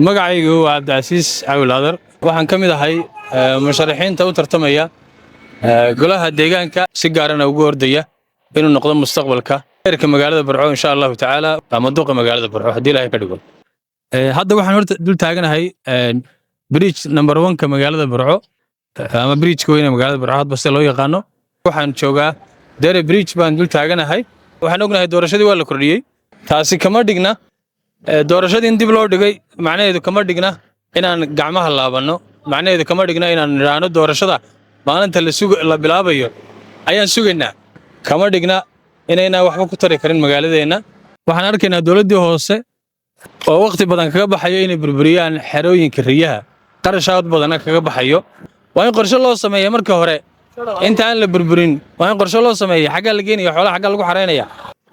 Magacaygu waa Cabdicasiis Cawil Adar. Waxaan ka mid ahay musharaxiinta u tartamaya golaha deegaanka, si gaarana ugu ordaya inuu noqdo mustaqbalka heerka magaalada Burco, insha Allahu tacaala, ama duqa magaalada Burco haddii Ilaahay ka dhigo. Hadda waxaan horta dul taaganahay bridge number one-ka magaalada Burco, ama bridge-ka weyne magaalada Burco, hadba sida loo yaqaano. Waxaan joogaa Dere Bridge baan dul taaganahay. Waxaan ognahay doorashadii waa la kordhiyey. Taasi kama dhigna doorashadii in dib loo dhigay macnaheedu kama dhigna inaan gacmaha laabanno. Macnaheedu kama dhigna inaan nidhaahno doorashada maalinta la suga la bilaabayo ayaan sugaynaa. Kama dhigna inaynaan waxba ku tari karin magaaladeenna. Waxaan arkaynaa dowladdii hoose oo waqti badan kaga baxayo inay burburiyaan xerooyinka riyaha, qarashaad badanna kaga baxayo. Waa in qorshe loo sameeya marka hore inta aan la burburin. Waa in qorshe loo sameeya xaggaa la geenaya xoolaha, xaggaa lagu xareynaya.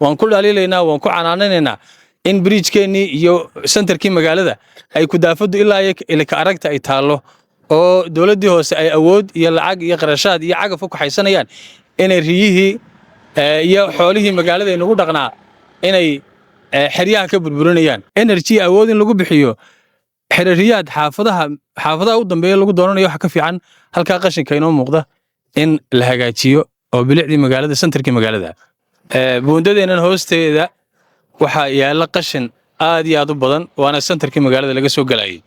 Waan ku dhaliilaynaa, waan ku canaananaynaa in bridge-keennii iyo center-kii magaalada ay kudaafaddu ilaa iyo ilika aragta ay taallo, oo dowladdii hoose ay awood iyo lacag iyo qarashaad iyo cagaf u kaxaysanayaan inay riyihii iyo xoolihii magaalada inagu dhaqnaa inay xeryaha ka burburinayaan. Energy awood in lagu bixiyo xerariyaad xaafadaha u dambeeya lagu doonanayo, waxa ka fiican halkaa qashinka inoo muuqda in la hagaajiyo oo bilicdii magaalada, center-kii magaalada. Buundadeennan hoosteeda waxaa yaalla qashin aad iyo aad u badan, waana center-kii magaalada laga soo galayay.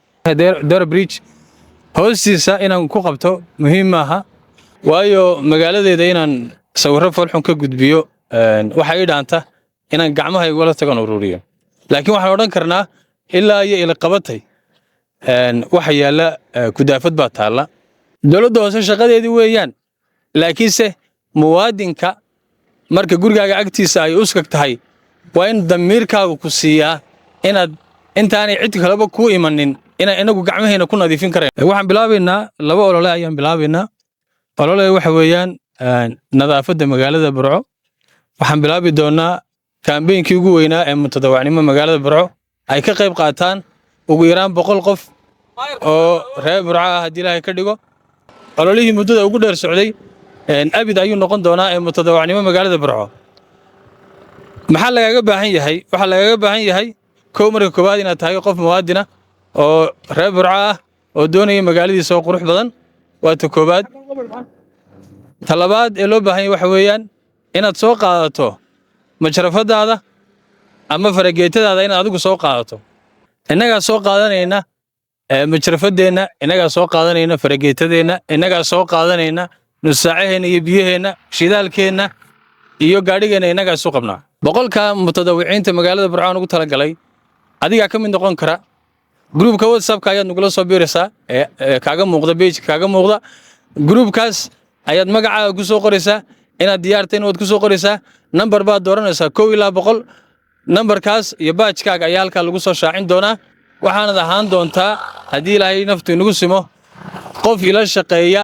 Dera Bridge hoostiisa inaan ku qabto muhiim maaha, waayo magaaladeeda inaan sawirro foolxun ka gudbiyo waxa ii dhaanta inaan gacmaha igula tagan ururiyo. Laakiin waxaan odhan karnaa ilaa iyo iliqabatay waxa yaalla kudaafad baa taalla. Dowladda hoose shaqadeedii weeyaan, laakiinse muwaadinka marka gurigaaga agtiisa ay uskag tahay, waa in damiirkaagu ku siiyaa inaad intaanay cid kaleba kuu imanin inaan inagu gacmaheena ku nadiifin karayn. Waxaan bilaabaynaa laba olole ayaan bilaabaynaa. Olole waxa weeyaan nadaafadda magaalada Burco. Waxaan bilaabi doonaa campaign-kii ugu weynaa ee mutadawacnimo magaalada Burco ay ka qayb qaataan ugu yaraan 100 qof oo reer Burco ah, haddii Ilaahay ka dhigo. Ololihii muddada ugu dheer socday abid ayuu noqon doonaa ee mutadawacnimo magaalada Burco. Maxaa lagaaga baahan yahay? Waxaa lagaaga baahan yahay, kow, marka koowaad inaad tahay qof muwaadina oo reer Burco ah oo doonaya magaaladiisa oo qurux badan. Waa ta koowaad. Ta labaad ee loo baahan yahay waxa weeyaan inaad soo qaadato majarafadaada ama farageetadaada, inaad adigu soo qaadato. Innagaa soo qaadanayna majarafadeenna, innagaa soo qaadanayna farageetadeenna, innagaa soo qaadanayna nusaacaheenna iyo biyaheenna, shidaalkeenna iyo gaadhigeenna, innagaa isu qabnaa. 100-ka mutadawiciinta magaalada Burco aan ugu talagalay adigaa ka mid noqon kara. Group-ka WhatsAppka ayaad nagula soo biiraysaa ee kaaga muuqda page-ka kaaga muuqda. Group-kaas ayaad magacaaga ku soo qoraysaa, inaad diyaartayn waad ku soo qoraysaa. Nambar baad dooranaysaa, 1 ilaa 100. Nambarkaas iyo badge-kaaga ayaa halkaa lagu soo shaacin doonaa. Waxaanad ahaan doontaa, haddii Ilaahay naftu inagu simo, qof ila shaqeeya.